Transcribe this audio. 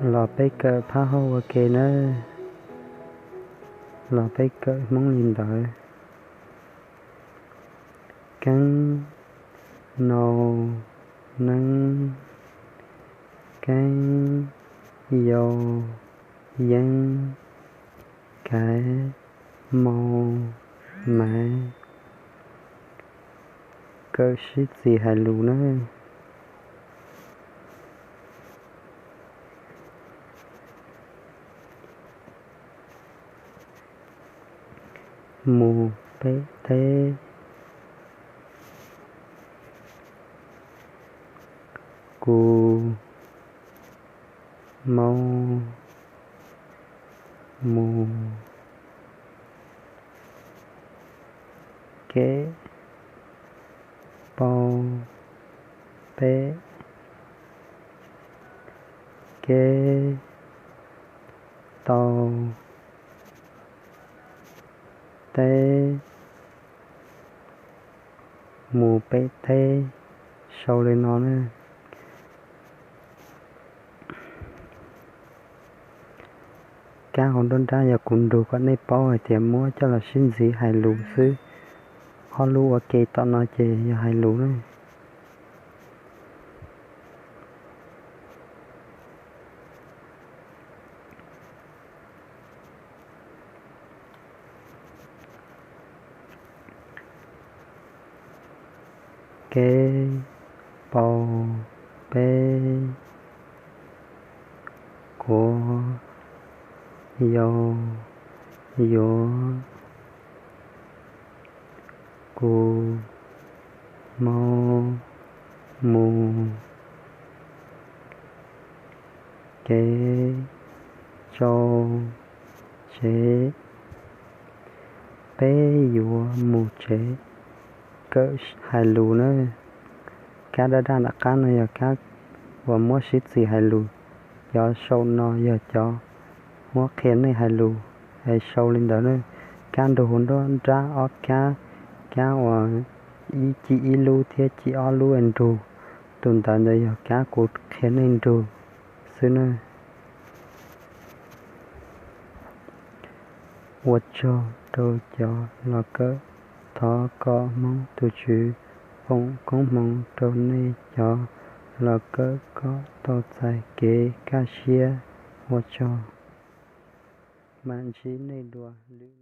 Los peb kawm phab hauj ua ke nawb. Los peb kawm Hmoob li ntawd. Keeb, nau, neeb, keeb, yau, yeeb, kaiv, mau, maiv. Kawm sib txis hais lus nawb. Mus peb teb. Kuv, maub, mus, keb, pau, peb, keb, tau, teb, mus peb teb, sau li no na. Kab hauv nruab nrab yog kuv nrug kom nej paub hais tias muab coj los sib ntxiv hais lus xwb. Ob lub ua ke tom no ces yog hais lus na. Keb, pau, peb, kuav, yau, yuav, kuv, maub, mus, kev, tsau, tsev, peb yuav mus tsev. Kawm hais lus na. Kab daj daj nram qab no yog kab uas muab sib txis hais lus. Cov saum no yog cov muab qhia nej hais lus es sau li ntawd na. Kab nrug hauv nruab nrab ob kab, kab uas ib ci ib lub thiab ci ob lub es nrug. Tus ntawd ntawd yog kab kuv qhia nej nrug xwb na. Ua tsaug rau cov los kawm. Thov kom Hmoob tus Tswv foom koob hmoov rau nej cov los kawm kom tau txais kev kaj siab. Ua tsaug, mam ntsib nej dua lwm